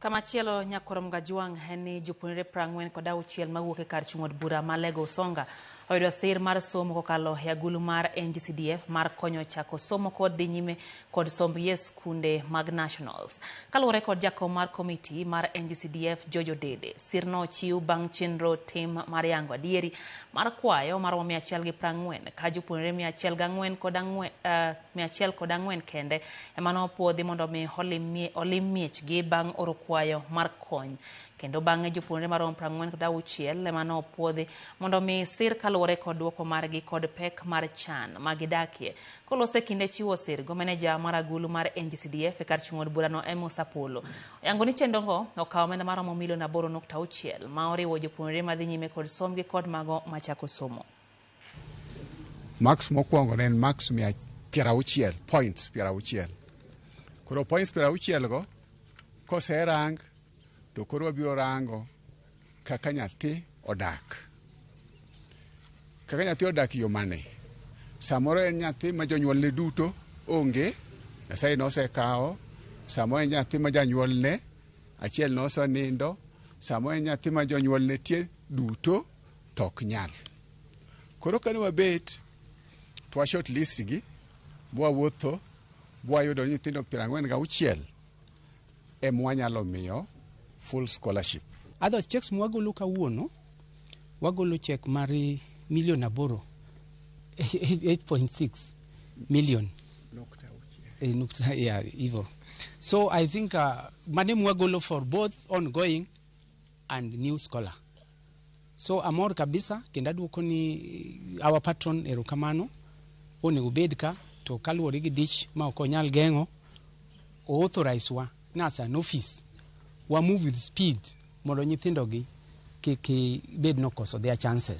Kamachielo nyakorom Gajwang' en ni jopuonjre 46 mawuok e kar chung' od bura ma Alego Usonga oyudo sir mar somo kokalo e agulu mar NGCDF mar konyo chako somo kod dhi nyime kod sombgi e skunde mag nationals. Kaluwore kod jakom mar komiti mar NGCDF George Odede, sirno ochiw bang' chenro tim mar yango adieri mar kwayo maromo 140 ka jopuonjre 104 kod ang'wen, 104 kende ema nopuodhi mondo mi olim miechgi bang' oro kwayo mar kony. Kendo bang'e jopuonjre maromo 46 ema nopuodhi mondo mi sir kaluwore kod duoko margi kod pek mar chan magidakie. Kolose kinde chiwo sirgo, meneja mar agulu mar NGCDF e kar chung' od burano Amos Apollo oyango ni chenrogo okawo omenda maromo milion 8.6 ma oriwo jopuonjre madhi nyime kod sombgi kod mago machako somo. Marks mokwongo ne en marks 60, points 60. Koro points 60 go koserang to koro wabiro rango kaka nyathi odak. Kaka nyathi odak yo mane? Samoro en nyathi ma jonyuolne duto onge, Nyasaye nosekawo. Samoro en nyathi ma janyuolne achiel nosenindo. Samoro en nyathi ma jonyuolne tie duto to ok nyal. Koro kane wabet to wa short list gi bwawuotho bwayudo ni nyithindo 46 ema wanyalo miyo full scholarship. Others checks mwagolo kawuono, wagolo check mar milion 8, 8.6 million. Nukta, yeah, hivyo. So I think mane mwagolo for both ongoing and new scholar. So amor kabisa kendo aduoko ni our patron erokamano onego bed ka to kaluwore gi dich ma ok onyal geng'o o authorize wa na as an office wa move with speed mondo nyithindo gi kik bed nokoso their chances.